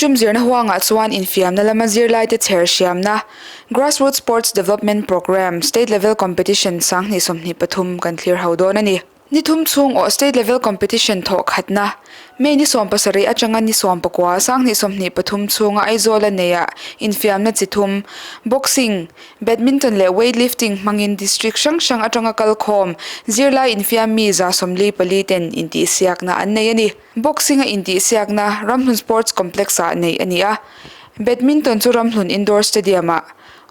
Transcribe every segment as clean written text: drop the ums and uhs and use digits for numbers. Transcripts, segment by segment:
tum zirna huangah chuan infiamna lama zirlaite chher hriamna, Grassroots Sports Development Programme, State Level Competition 2023 kan thlir ho dawn a ni. Ni thum chhung awh State Level Competition thawh khatna, May ni 70 atanga ni 19, 2023 chhunga Aizawla neia infiamna chi thum, Boxing, Badminton leh Weightlifting hmangin District hrang hrang atanga kalkhawm zirlai infiam mi 44 ten intihsiakna an nei a ni. Boxing a intihsiakna Ramhlun Sports Complex ah neih a ni a, Badminton chu Ramhlun Indoor Stadium ah,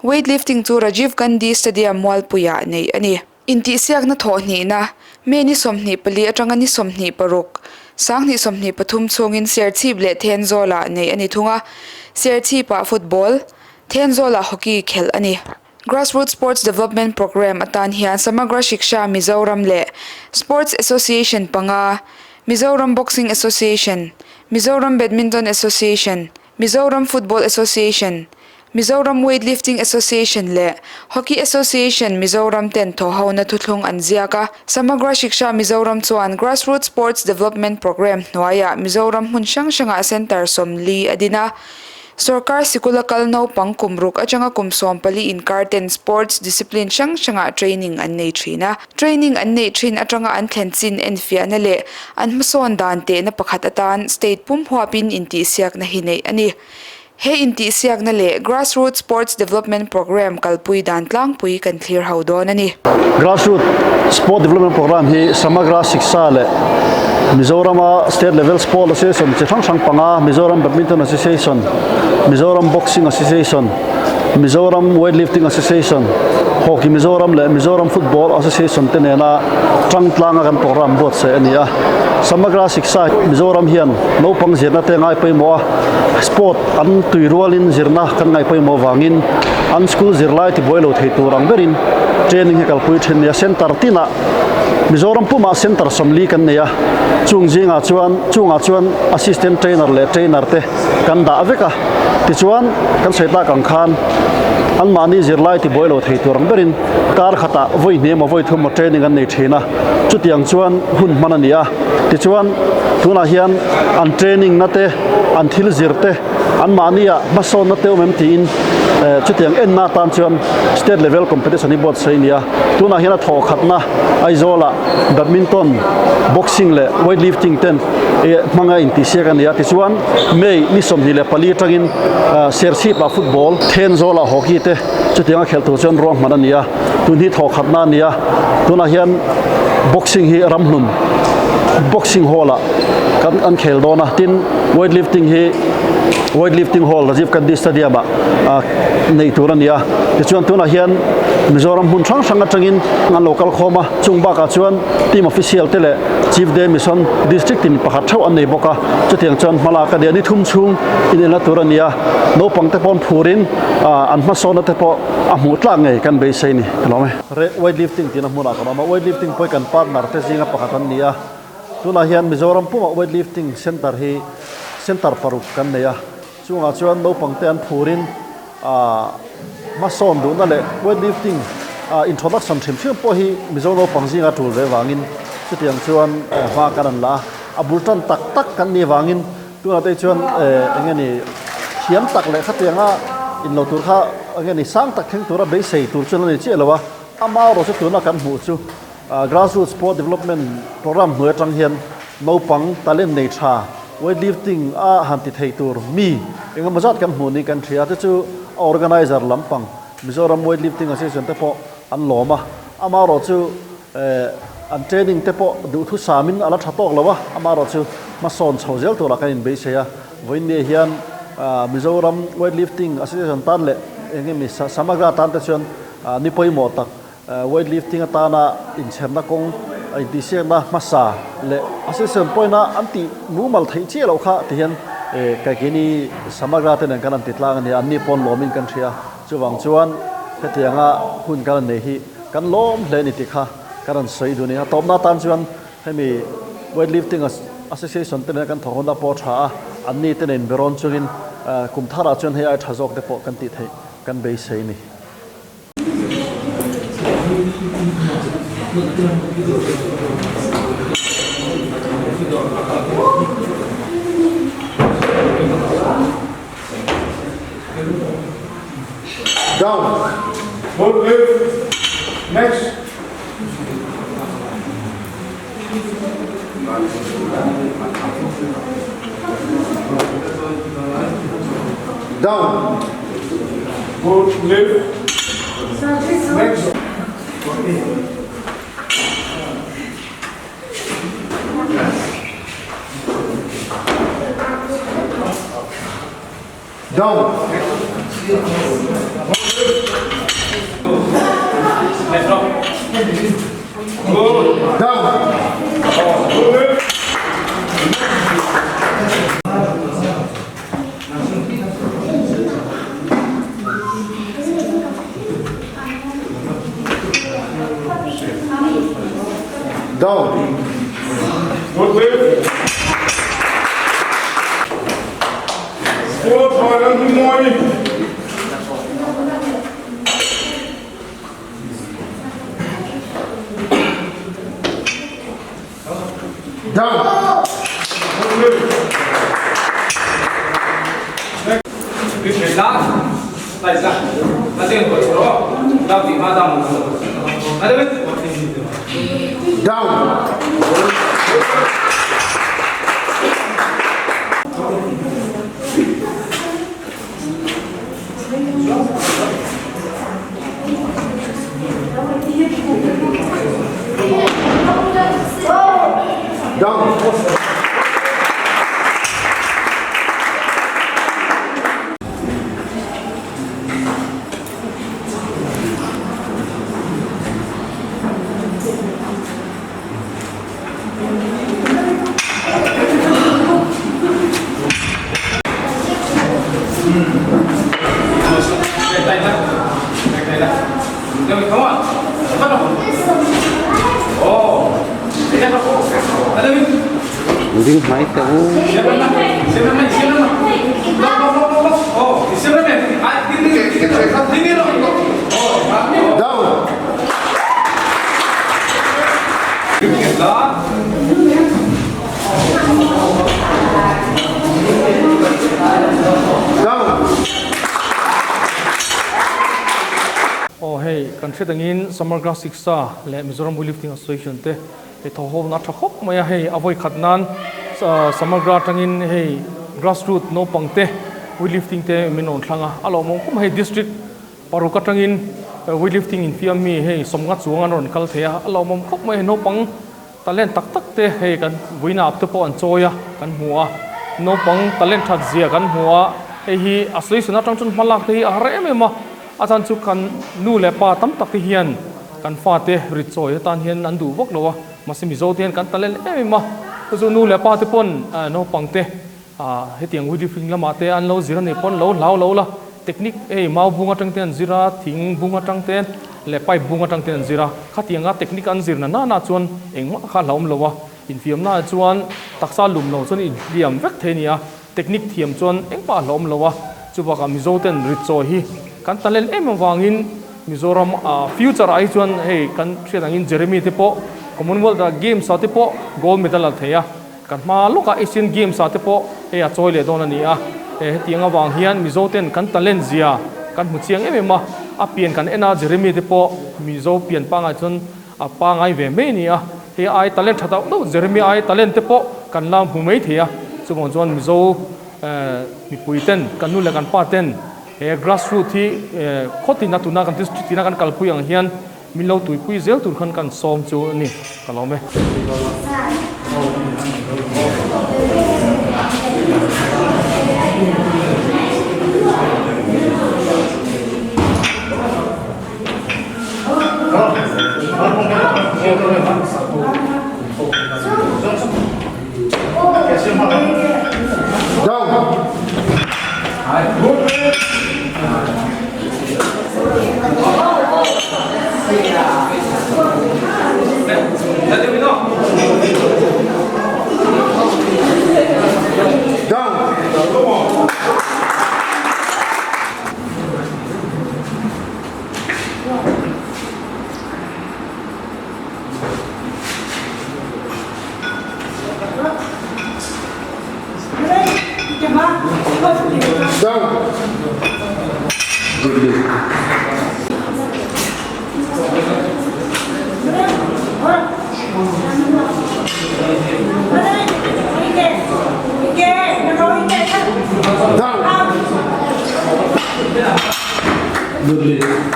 Weightlifting chu Rajiv Gandhi Stadium Mualpuiah neih a ni. Intihsiakna thawh hnihna, May ni 24 atanga ni 26, 2023 chhungin Serchhip leh Thenzawlah neih a ni thung a, Serchhipah Football, Thenzawlah Hockey khelh a ni. Grassroots Sports Development Programme atan hian Samagra Shiksha Mizoram leh Sports Association panga, Mizoram Boxing Association, Mizoram Badminton Association, Mizoram Football Association, Mizoram Weightlifting Association leh Hockey Association Mizoram ten thawhhona thuthlung an ziak a. Samagra Shiksha Mizoram chuan Grassroots Sports Development Programme hnuaiah Mizoram hmun hrang hrangah Centre 40 a din a. Sorkar sikula kal naupang kum ruk atanga kum 14 inkar ten sports discipline hrang hrangah training an nei thin a. Training an neih thin atanga an thlen chin enfiahna leh an hmasawn dan tehna pakhat atan state pum huapin intihsiakna hi neih a ni. He intihsiakna leh Grassroots Sports Development Programme kalpui dan tlangpui kan thlir ho dawn a ni. Grassroots Sport Development Programme hi Samagra Shiksha leh Mizorama State Level Sport Association chi hrang hrang panga Mizoram Badminton Association, Mizoram Boxing Association, Mizoram Weightlifting Association, Hockey Mizoram leh Mizoram Football Association te nena tang tlanga kan programme buatsaih a ni a. Samagra Shiksha Mizoram hian naupang zirna te ngai pawimawh a, sport an tui rualin zirna kan ngaih pawimawh vangin an school zirlai tibuai lo thei tur ang berin training hi kalpui thin a ni a. Centre tinah Mizoram pumah centre 40 kan nei a, chung zingah chuan chungah chuan assistant trainer leh trainer te kan dah vek a, tichuan kan sawi tak ang khan anmahni zirlai tibuai lo thei tur ang berin kar khatah vawi hnih emaw vawi thum emaw training an nei thin a, chutiang chuan hun hman a ni a, tichuan tunah hian an training na te an thil zir te anmahnia hmasawnna te awm em tiin chutiang enna atan chuan state level competition hi buatsaih a ni a, tunah hian a thawh khatna Aizawlah badminton, boxing leh weightlifting ten hmanga intihsiak a ni a, tichuan May ni 24 atangin Serchhip ah football, Thenzawl ah hockey te chutianga khelh tur chuan ruahman a ni a, tun hi thawh khatna a ni a, tunah hian boxing hi Ramhlun boxing hall ah kan an khel dawn a, tin weightlifting hi weightlifting hall Rajiv Gandhi Stadium ah neih tur a ni a, tichuan tunah hian Mizoram hmun hrang hrang atangin an lo kal khawm a, chung bakah chuan team official te leh Chief Day Mission District in pakhat theuh an nei bawk a, chutiang chuan hmalak a nia ni thum chhung inelna tur a ni a, naupang te pawh an phurin an hmasawnna te pawh a hmuh tlak ngei kan beisei ni ka lawm e. Re weightlifting tihna hmunah kan awm a, weightlifting pawh hi kan partner te zinga pakhat an ni a, tunah hian Mizoram pumah weightlifting centre hi centre paruk kan nei a, chungah chuan naupang te an phurin hmasawn duhna leh weightlifting introduction hrim hrim pawh hi Mizo naupang zinga tul ve vangin chutiang chuan hma kan an la a, a bul tan tak tak kan nih vangin tunah te chuan eng nge ni thiam tak leh khatianga inlo tur kha eng nge ni sang tak thleng tura beisei tur chuan a ni chiah lo a, amaherawhchu chu tuna kan hmuh chu grassroots sport development programme hnuai atang hian naupang talent nei tha weightlifting a han ti thei tur mi engemaw zat kan hmuh niin kan hria te chu a organizer lampang Mizoram weightlifting association te pawh an lawm a, amaherawhchu an training te pawh duhthusamin a la tha tawk lo a, amaherawhchu hmasawn chho zel turah kan inbeisei a, vawiin ni hian Mizoram weightlifting association tan leh eng emaw Samagra tan te chuan ni pawimawh tak Weightlifting atana inchherna kawng a intihsiakna hmasa leh association pawina an tih mumal theih chiah loh kha ti hian Kaikini Samagra te nen kan han ti tlang a ni a, anni pawn lawmin kan hria. Chuvang chuan hetianga hun kan han nei hi kan lawm hle a ni tih kha kan rawn sawi duh a ni. A tawpna atan chuan hemi Weightlifting Association te nena kan thawk hunah pawh a tha a, anni te nen berawn chungin kum tharah chuan hei ai tha zawk te pawh kan tih theih kan beisei a ni. Down. Good lift. Next. Down. Good lift. Next. Down. Good. Down. Good. Down. Good lift. Down. Down. Down. Ding mai teh u. Down. Down. Aw hei kan hriat angin Samagra Shiksha leh Mizoram Weightlifting Association te hei thaw ho na tha khawp mai a, hei a vawi khat nan Samagra atangin hei grassroot naupang te weightlifting te min rawn thlang a, a lawmawm khawp mai hei district paruk atangin weightlifting infiam mi hei sawmnga chuang an rawn kal thei a, a lawmawm khawp mai hei naupang Talent tak tak te hei kan vuina ap te pawh an chawi a, kan hmu a, naupang talent that zia kan hmu a, hei hi a sawisawn atang chuan hma lak te hi a har em em a, a chan chu kan nu leh pa tam tak te hian kan fate rit chawi atan hian an duh vak lo a, mahse Mizo te hian kan talent em em a, chu chu nu leh pa te pawn naupang te hetiang weightlifting lamah te an lo zir a nih pawn lo hlau lo la, technique hei mau bung atang te an zir a, thing bung atang te leh pipe bung atang te an zir a, khatianga technique an zir na nana chuan engmah kha hlauhawm lo a, infiamna ah chuan taksa lum lo chuan inhliam vek thei a ni a, technique thiam chuan engmah a hlauhawm lo a, chubakah Mizo ten rit chawi hi kan talent em avangin Mizoram ah future ah hi chuan hei kan hriat angin Jeremy te pawh Commonwealth Games ah te pawh gold medal a thei a. Kan hma lawkah Asian Games ah te pawh hei a chawi leh dawn a ni a, hetiang avang hian Mizo ten kan talent zia kan hmu chiang em em a, a pian kan en a Jeremy te pawh Mizo pian pangai chuan a pangai ve mai a ni a, hei ai talent tha deuh deuh Jeremy ai talent te pawh kan la hmu mai thei a, chuvang chuan Mizo mipui ten kan nu leh kan pa ten he grassroot hi khawtin a tuna kan district tina kan kalpui ang hian Min lo tuipui zel tur khan kan sawm chu a ni, ka lawm e. Down. Down. Down. Good lead. Down. Good lead.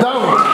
Down.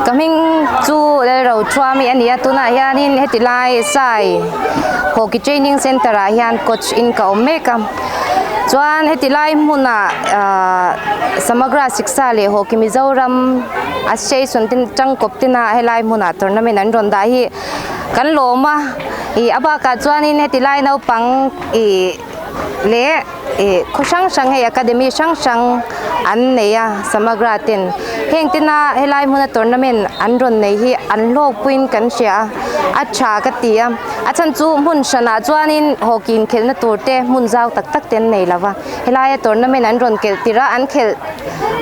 Ka hming chu Lalrothuami a ni a, tunah hianin heti lai Sai Hockey Training Centre ah hian coach in ka awm mek a, chuan heti lai hmunah ahh Samagra Shiksha leh Hockey Mizoram Association te tangkawp tena helai hmunah tournament an rawn dah hi kan lawm a, ih a bakah chuanin heti lai naupang ih leh ih khaw hrang hrang hei academy hrang hrang an nei a Samagra ten heng tena helai hmuna tournament an rawn nei hi an hlawkpuiin kan hria a a tha ka ti a a chhan chu hmun hranah chuanin hockey inkhelhna tur te hmun zau tak tak te an nei lo va helaia tournament an rawn kelh tirh a an khelh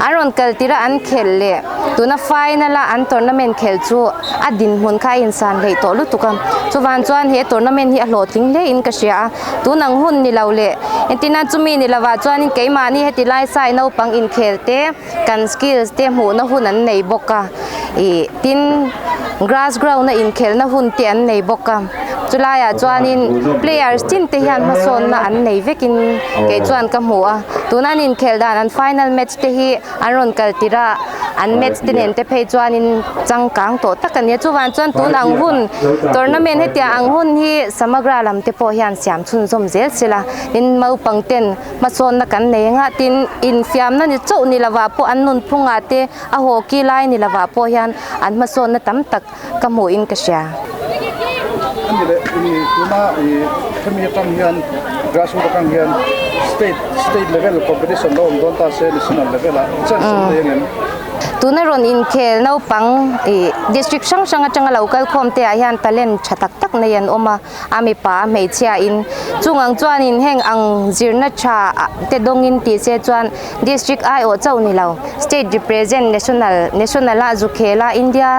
an rawn kal tirh a an khelh leh tuna final a an tournament khelh chu a dinhmun kha a insan hleih tawh lutuk a chuvang chuan he tournament hi a hlawhtling hle in ka hria a. Tun ang hun ni lo leh entirna chumi ni lovah chuanin keimahni heti lai sai naupang inkhel te kan skills te hmuhna hun an nei bawk a ih tin grass ground a inkhelhna hun te an nei bawk a chulaiah chuanin players tin te hian hmasawnna an nei vekin kei chuan ka hmu a tuna an inkhelh dan an final match te hi an rawn kal tirh a an match te nen te phei chuanin changkang tawh tak a nia chuvang chuan tun ang hun tournament hetiang ang hun hi Samagra lam te pawh hian siam chhunzawm zel sela tin naupang ten hmasawnna kan nei anga tin infiamna ni chauh ni lovah pawh an nunphungah te a hockey lai ni lovah pawh hian an hmasawnna tam tak ka hmuh in ka hria. Ani leh i tuna i hemi atang hian grassroot atang hian state state level competition lo awm dawn ta se national level ah chance awm thei angem? Tuna rawn inkhel naupang i district hrang hrang atanga lo kal khawm te ah hian talent tha tak tak nei an awm a, a mipa a hmeichhia in chung ang chuanin heng ang zirna tha te dawngin tih se chuan district aiawh chauh ni lo state represent national national a zu khel a India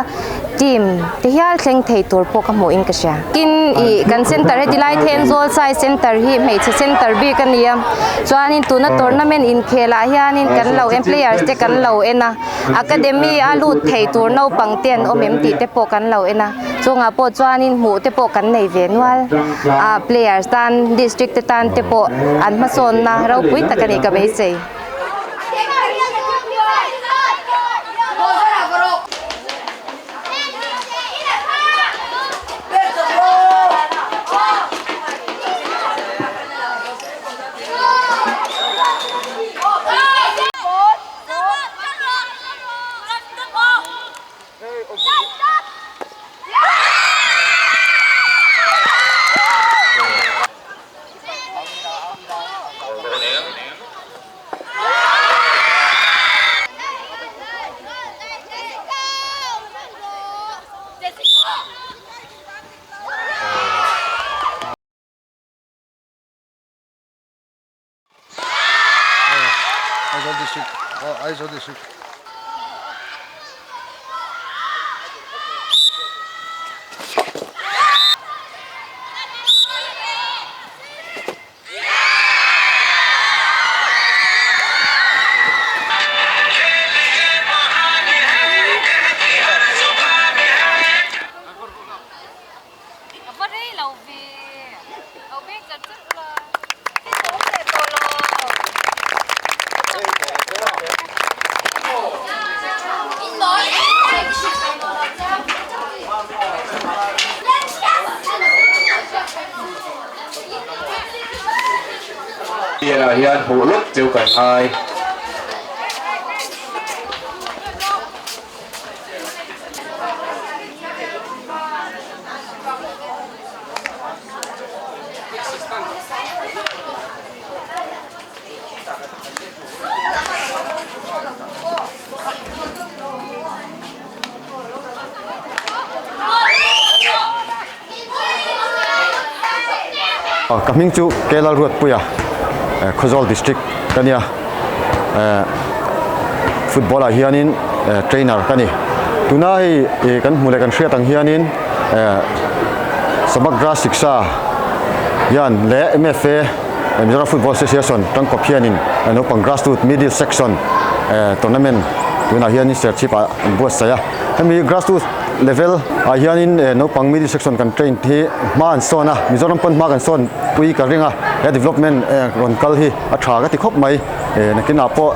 team te hial thleng thei tur pawh ka hmuh in ka hria. Tin ih kan center heti lai Thenzawl Sai center hi hmeichhe center bik a ni a chuanin tuna tournament inkhel ah hianin kan lo en players te kan lo en a academy a lut thei tur naupang te an awm em tih te pawh kan lo en a chungah pawh chuanin hmuh te pawh kan nei ve nual a players tan district te tan te pawh an hmasawnna ropui tak a nih ka beisei. Aizawl District aw Aizawl District. Pianah hian hmuh lawk cheu kan ngai. Ka hming chu Kelal Ruatpuia Khawzawl District ka nia football ah hianin trainer ka ni tuna hei kan hmuh leh kan hriat ang hianin Samagra Shiksha hian leh MFA Mizoram Football Association tangkawp hianin naupang grassroot middle section tournament tunah hianin Serchhip ah an buatsaih a hemi grassroot level ah hianin naupang middle section kan train hi hma an sawn a Mizoram pawn hma kan sawn pui ka ring a he development rawn kal hi a tha ka ti khawp mai nakinah pawh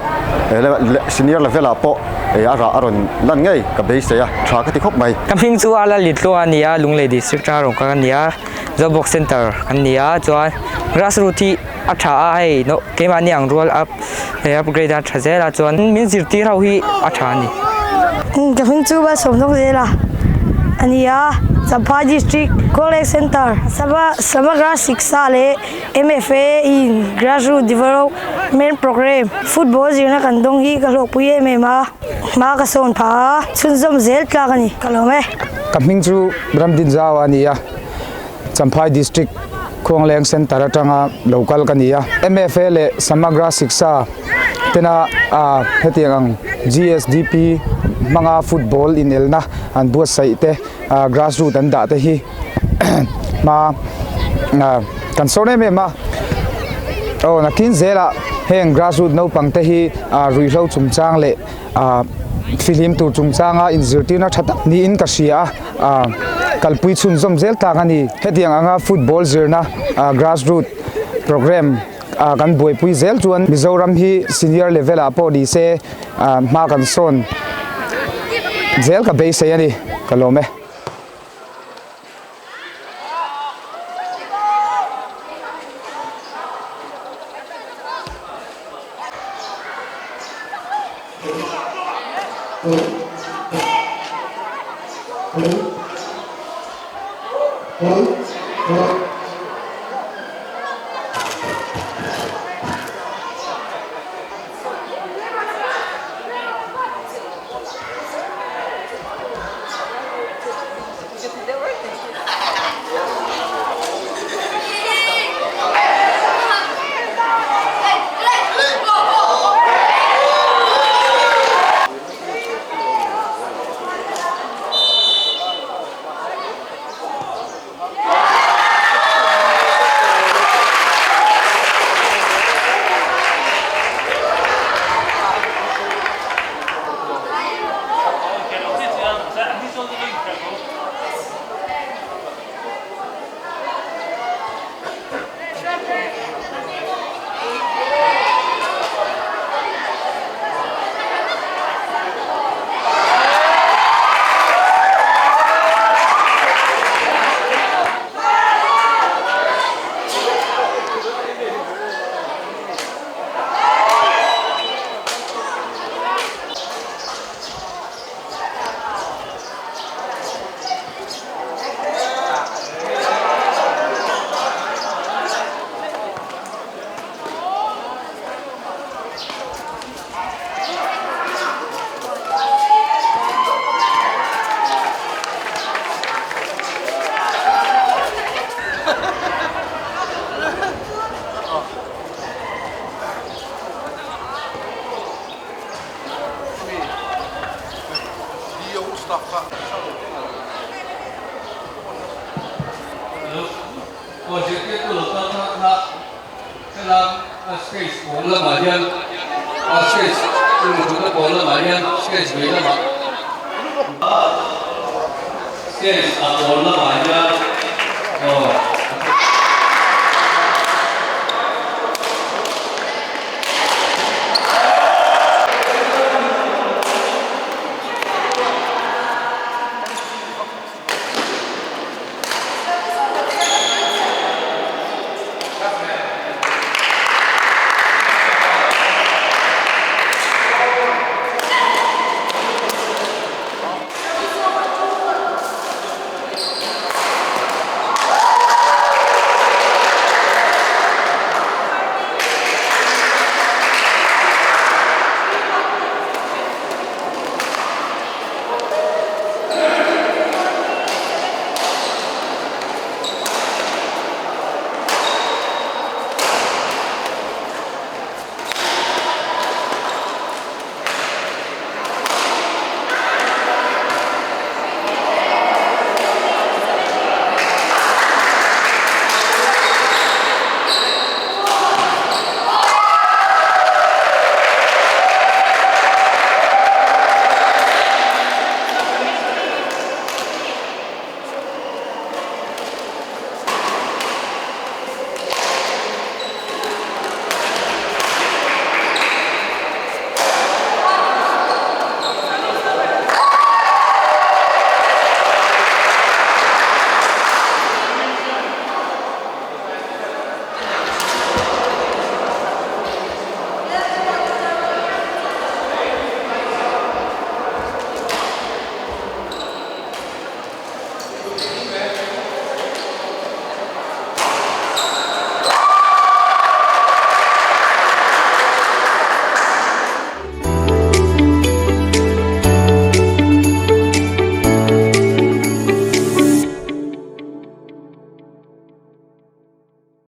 senior level ah pawh. a rah a rawn lan ngei ka beisei a, tha ka ti khawp mai. Ka hming chu Ala Litlo a ni a, Lunglei District a rawn kal a ni a, Zobawk Centre kan ni a, chuan grass root hi a tha a hei keimahni ang rual up hei upgrade a tha zel a chuan min zirtir ho hi a tha a ni. Ka hming chu Malsawmnawk zel a a ni a, Champhai District College Centre Samagra Shiksha leh MFA in Grassroot Development Programme Football zirna kan dawng hi ka hlawhpui em em a, hma ka sawn phah a, chhunzawm zel tlak a ni, ka lawm e. Ka hming chu Ramdin Zau a ni a, Champhai District Khuangleng Centre atanga lo kal ka ni a. MFA leh Samagra Shiksha tena hetiang ang GSDP hmanga football inelna an buatsaih te, grassroot an dah te hi hma kan sawn em em a. Aw nakin zelah heng grassroot naupang te hi ruihhlo chungchang leh fihlim tur chungchanga inzirtirna tha tak niin ka hria a, kalpui chhunzawm zel tak a ni. Hetiang anga football zirna grassroot programme kan buaipui zel chuan Mizoram hi senior level ah pawh ni se hma kan sawn zel ka beisei a ni, ka lawm e.